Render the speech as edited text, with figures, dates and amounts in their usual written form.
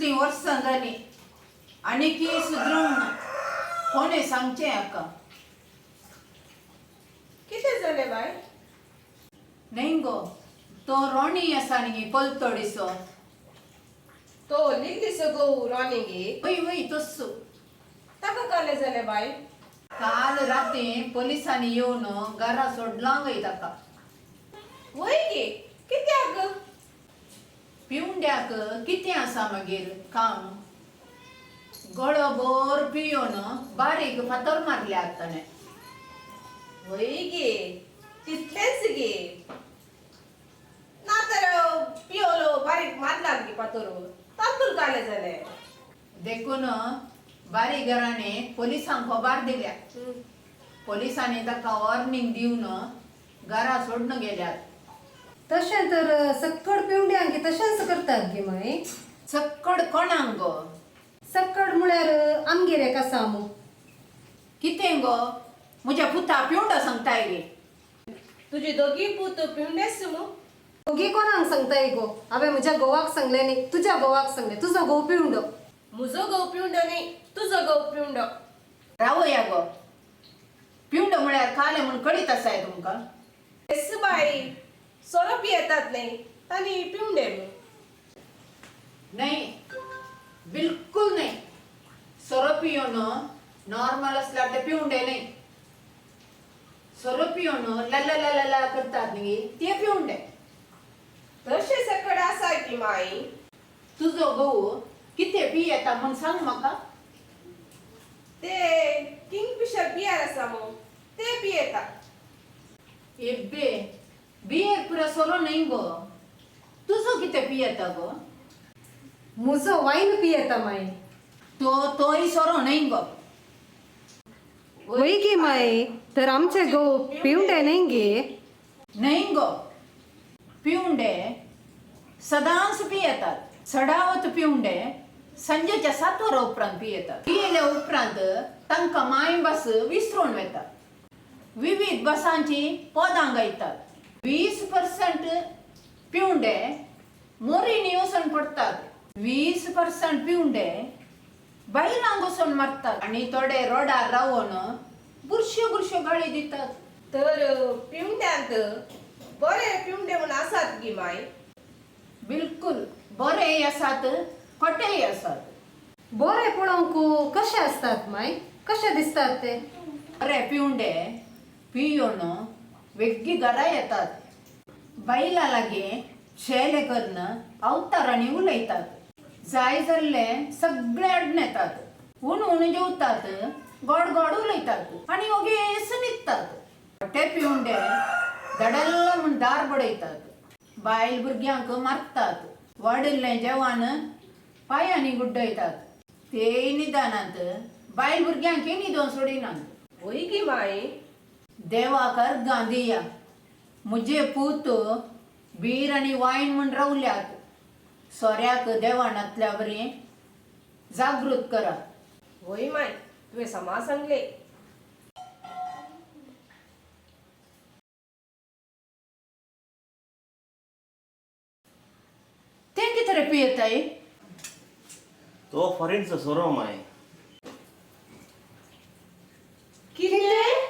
इतलीं वर्सां जालीं आनीकय सुदरूंक ना. कोणें सांगचें हाका? कितें जालें बाय? न्हय गो, तो रोणी आसा न्ही पलतडीचो. तो लिल्लीचो घोव रॉनी गे? वय वय तस्सो. ताका कालें जालें बाय? काल राती पोलिसांनी येवन घरा सोडलां गय ताका. वय गे, कित्याक? पिवंड्याक कितें आसा मागीर काम? गळो भर पियोन बारीक फातर मारल्यात ताणें. वय गे, तितलेंच गे. ना तर पियोलो बारीक मारला गे पातोर, तातूर कालें जालें. देखून बारीक घरांनी पोलिसांक खबर दिल्या. पोलिसांनी ताका वॉर्निंग दिवन घरा सोडून गेल्यात. तशें तर सक्कड पिवंड्यांक तशेंच करतात गे माई. सक्कड कोणाक गो? सक्कड म्हळ्यार आमगेर एक आसा मू. कितें गो, म्हज्या पुता पिवंडो सांगताय गे? तुजी दोगी पूत पिवंडेच मू. दोगी कोणाक सांगताय गो? हांवें म्हज्या घोवाक सांगलें न्ही, तुज्या घोवाक सांगलें. तुजो घोव पिवंडो. म्हजो घोव पिवंडो न्ही, तुजो घोव पिवंडो. रावया गो, पिवंडो म्हळ्यार कालें म्हूण कळीत आसाय तुमकां? येस बाय, सोरो पियेतात न्ही तांणी पिवंडे मू. नाही, बिलकुल नाही. सोरो पियोन नॉर्मल असल्यार ते पिवंडे न्ही. सोरो पियोन लल्ला लल्ला करतात न्ही ते पिवंडे. तशें सकड आसा की माई? तुजो घोव कितें पियेता म्हूण सांग म्हाका. ते किंगफिशर बियर आसा मू, ते पियेता. एब्बे, बियर पुरो सोरो न्ही गो. तुजो कितें पियेता गो? म्हजो वायन पियेता माई. तो तोय सोरो न्ही गो. वय गे माई, तर आमचे घोव पिवंडे न्ही गे? न्हय गो, पिवंडे सदांच पियेतात. सडावत पिवंडे संजेच्या 7 वरां उपरांत पियेतात. पियेल्या उपरांत तांकां माय भास विसरून वता. विविध भासांची पदां गायतात. 20% पिवंडे मोरीनी वचून पडटात. 20% पिवंडे बायलांक वचून मारतात आनी थोडे रोडार रावन बुरश्यो बुरश्यो गाळी दितात. तर पिवंड्यांत बरे पिवंडे म्हूण आसात गी माई? बिलकुल, बरेय आसात, खोटेय आसात. बरे पळोवंक कशे आसतात माई? कशे दिसतात ते? बरे पिवंडे पियोन वेग्गी घरा येतात. बायलां लागीं शेले करून अवतारांनी उलयतात. जाय जाल्ले सगळे अडणेतात. उण उण जेवतात, गोड गोड उलयतात आनी ओगेस न्हिदतात. खोटे पिवंडे दडल्ल म्हूण दार बडयतात. बायल भुरग्यांक मारतात. वाडिल्लें जेवण पांयांनी गुड्डयतात. तेय निदानात, बायल भुरग्यांकय न्हिदोन सोडिनात. वय गी माई? देवाक अर्गां दिया, म्हजे पूत बीर आनी वायन म्हूण रावल्यात. सोऱ्याक देवाणांतल्या बरी जागृत करा. वय माय, तुवें समा सांगलें. तें कितें रे पियेताय? तो फॉरेनचो सोरो माय. कितें?